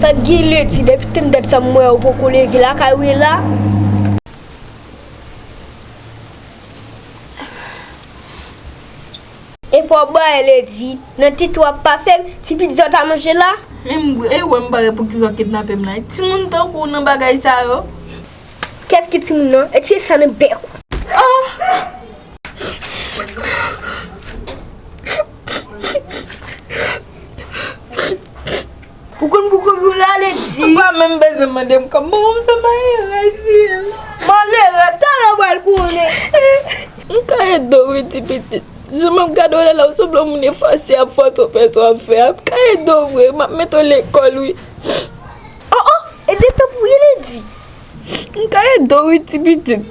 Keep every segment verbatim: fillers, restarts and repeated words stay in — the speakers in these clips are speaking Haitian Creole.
Sa k gen Ledi, depi tann dat sa m wè ou poko leve lakay ou ye la. E pa w bay Ledi, nan tete w ap pase m, ti pitit sa w ta manje la. Men m, e wè m pa wè poukisa w kidnape m la. Timoun tankou w nan bagay sa yo. Kiyès ki timoun nan? E tire sa nan bèk ou. Ah! Ou konn pou kote w la, Ledi? Ou pa menm bezwen mande m kòb. Bon, se malerèz li ye. Malerèz, talè w pral konnen. M ka ede w wi, ti pitit. Jan m ap gade w la, la, ou sanble yon moun efase, ap fòse w fè sa w ap fè a. M ka ede w vre, m ap mete w lekòl wi. Oh, oh, ede tanpri, Ledi. M ka ede w wi, ti pitit.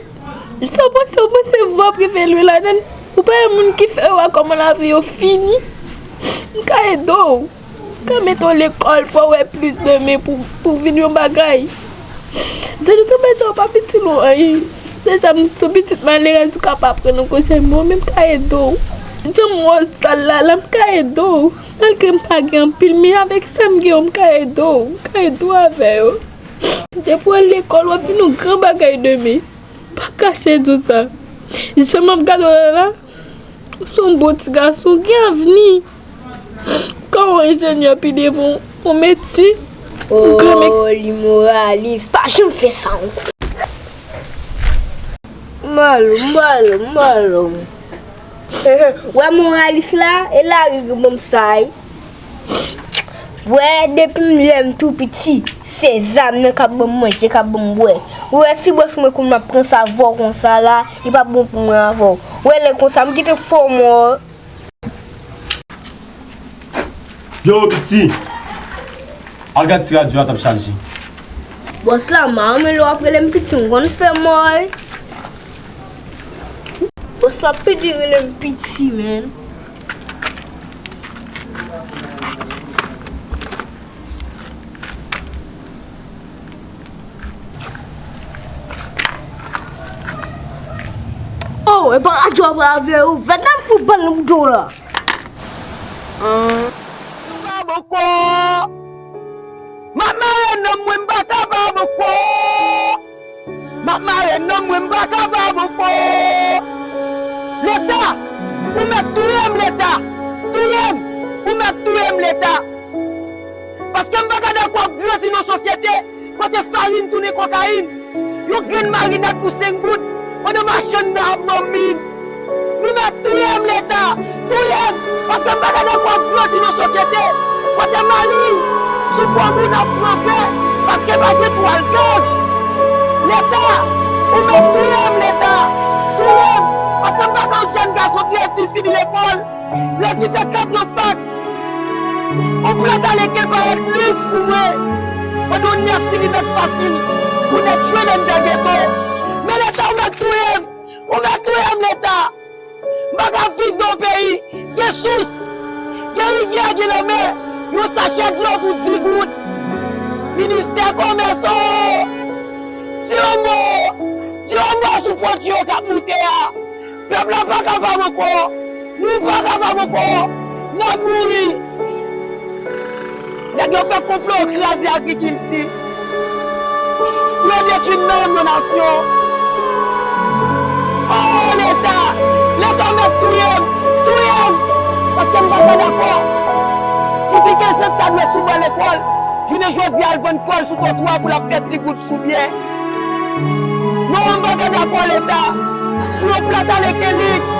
Sa w panse, ou panse vwa prive lwe ladann? Ou pa wè moun ki fè yo a kòman lavi yo fini? M ka ede w. M ka mete w lekòl, fò w wè plis demen pou, pou vin yon bagay. Jan de travay sa yo pa itil ou anyen. Deja, m se yon pitit malerèz, ou ka pa pran nan konsèy mwen, men m ka ede w. Jan m wè w sal la, la, m ka ede w. Malgre m pa gen anpil, men avèk sa m gen yo, m ka ede w. M ka ede w avè yo. Depi w al lekòl, w ap vin yon gran bagay demen. Pa kache di w sa. Jan m ap gade w la la, ou se yon bon ti gason, ou gen avni. Ou ka yon enjenyè pi devan, yon medsen, yon gran mè- Oh, li moralis. Pa janm fè sa ankò. Malo, malo, malo. Wè moralis la, e lari ki ban m sa, wi. Wè, depi m lè m tou piti, se zam nan k ap ban m manje, k ap ban m bwè. Ou wè, si bòs mwen konn m ap pran sa avè w konsa la, li p ap bon pou mwen avè w. Wè, lè konsa, m gentan fè w mò. Yo, piti! Al gad si radyo a t ap chaje. Bòs la, m pa renmen lè w ap rele m piti, m konn fè mò, wi. Bòs la pede rele m piti, menn. Oh, e pa radyo a pral avè ou. Vèt la m fout ban l nan bouton la. An. Kapab ankò. M ap mare nanm mwen, m pa kapab ankò. M ap mare nanm mwen, m pa kapab ankò. Leta, ou mèt touye m, Leta. Touye m, ou mèt touye m, Leta. Paske m pa ka dakò ap grandi nan sosyete kote farin tounen kokayin, yon grenn marinad pou senk goud, pandan machann nan ap ban m min. Nou mèt touye m, Leta! Touye m! Paske m pa ka dakò ap grandi nan sosyete kote mari sou gwo moun ap pran vè paske pa gen twal gaz. Leta, ou mèt touye m, Leta! Touye m! Paske m pa ka yon jèn gason ki redi fini lekòl, redi fè kat an fak. Yon plat ale ke parèt liks pou mwen, pandan yon nèf milimèt fasil pou nèg jwenn anndan geto. Men Leta, ou mèt touye m! Ou mèt touye m, Leta! M pa ka viv nan yon peyi gen sous, gen rivyè, gen lanmè, yon sachè dlo pou dis goud. Ministè Komès, o! Di yon mo! Di yon mo sou pwodui yo k ap moute a! Pèp la pa kapab ankò! Nou pa kapab ankò! N ap mouri! Nèg yo fè konplo, yo kraze agrikilti. Pou yo detwi nanm yon nasyon. O Leta! Leta mèt touye m! Touye m! Paske m pa ka dakò. Tifi kenz an ta dwe sou ban lekòl. Jounen jodi a, al vann kò l sou twotwa pou l ap fè ti goud sou byen. Non, m pa ka dakò, Leta, pou yon plat ale ke lit.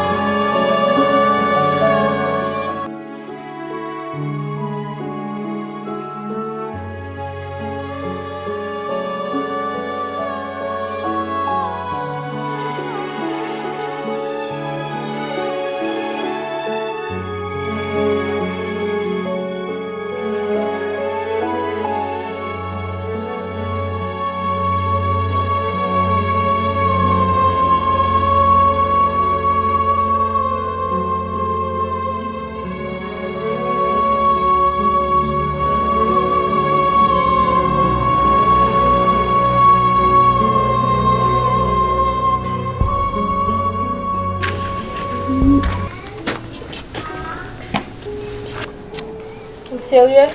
Ou serye?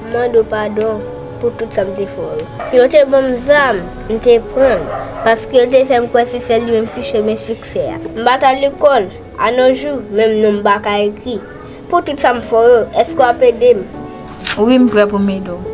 M mande w padon pou tout sa m te fè w yo. Yo te ban m zam, m te pran l, paske yo te fè m kwè se sèl li menm ki chemen siksè a. M pa t al lekòl, a nos jours, menm non m pa ka ekri. Pou tout sa m fè w yo, èske w ap ede m? Wi, m prè pou m ede w.